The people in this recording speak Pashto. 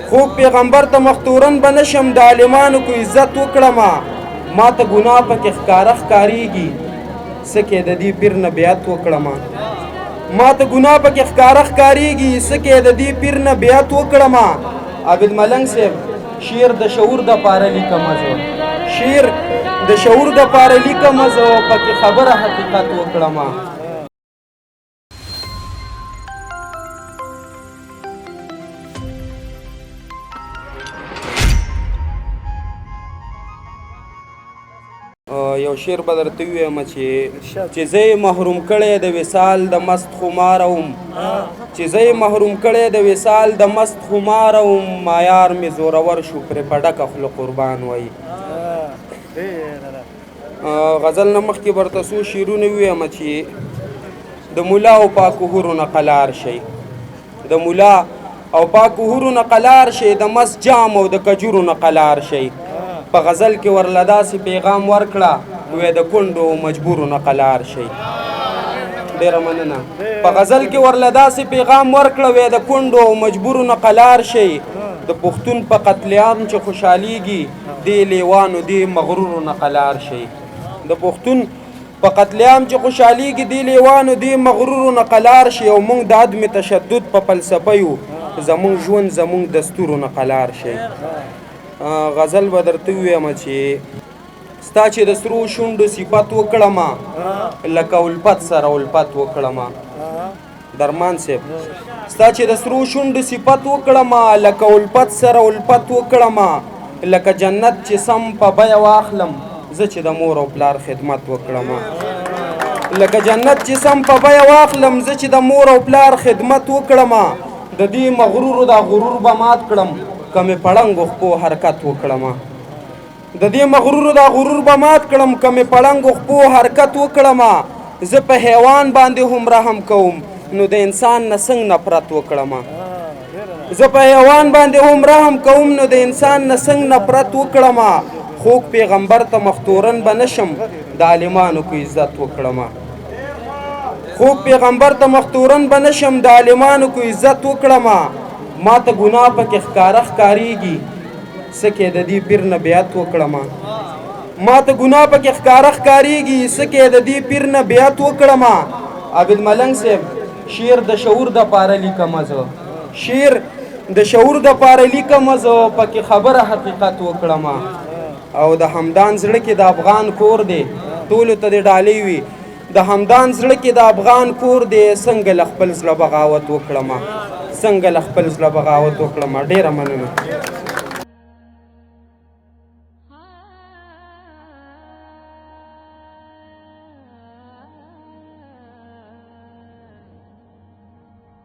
خوږ پیغمبر ته مختورن به نشم، د عالمانو کو عزت وکړم. ما ته ګناه پکې ښکاره ښکارېږي، څه کې د دې پیر نه بیعت وکړم. ما ته ګناه پکې ښکاره ښکارېږي، څه کې د دې پیر نه بیعت وکړم. عابد ملنګ صاحب، شعر د شعور د پاره لیکم زه، شعر د شعور د پاره لیکم زه، پکې خبره حقیقت وکړم. یو شعر به درته ووایم چې زه یې محروم کړی د وصال د مست خماره وم، چې زه یې محروم کړی د وصال د مست خماره وم، مایار مې زورور شو پرې په ډکه خوله قربان وایي. غزل نه مخکې به ورته څو شعرونه ووایم چې د ملا او پاکو حورو نه قلار شئ، د ملا او پاکو حورو نه قلار شئ، د مست جام او د کجورو نه قلار شئ. په غزل کې ورله داسې پیغام ورکړه وې د کونډو او مجبورو نه قلار شئ. ډېره مننه. په غزل کې ورله داسې پیغام ورکړه وې د کونډو او مجبورو نه قلار شئ. د پښتون په قتل عام چې خوشحالېږي دې لیوانو دې مغرورو نه قلار شئ. د پښتون په قتل عام چې خوشحالېږي دې لیوانو دې مغرورو نه قلار شئ. او موږ د عدم تشدد په فلسفه یو، زموږ ژوند زموږ دستورو نه قلار شئ. غزل به درته ووایم چې ستا چې د سرو شونډو صفت وکړم، لکه الفت سره الفت وکړم. درمان صاحب، ستا چې د سرو شونډو صفت وکړم، لکه الفت سره الفت وکړم، لکه جنت چې سم په بیه واخلم، زه چې د مور او پلار خدمت وکړم. لکه جنت چې سم په بیه واخلم، زه چې د مور او پلار خدمت وکړم. د دې مغرورو دا غرور به مات کړم، که مې په ړنګو خپو حرکت وکړم. د دې مغرورو دا غرور به مات کړم، که مې په ړنګو خپو حرکت وکړم. زه په حیوان باندې هم رحم کوم، نو د انسان نه څنګه نفرت وکړم. زه په حیوان باندې هم رحم کوم، نو د انسان نه څنګه نفرت وکړم. خوږ پیغمبر ته مختورن به نشم، د عالمانو کو عزت وکړم. خوږ پیغمبر ته مختورن به نشم، د عالمانو کو عزت وکړم. ما ته ګناه پکې ښکاره ښکارېږي، څه کې د دې پیر نه بیعت وکړم. ما ته ګناه پکې ښکاره ښکارېږي، څه کې د دې پیر نه بیعت وکړم. عابد ملنګ صاحب، شعر د شعور د پاره لیکم زه، شعر د شعور د پاره لیکم زه، پکې خبره حقیقت وکړم. او د همدان زړه کې د افغان کور دی، ټولو ته دې ډالۍ وي. د همدان زړه کې د افغان کور دی، څنګه له خپل زړه بغاوت وکړم، څنګه له خپل زړه بغاوت وکړم. ډېره مننه.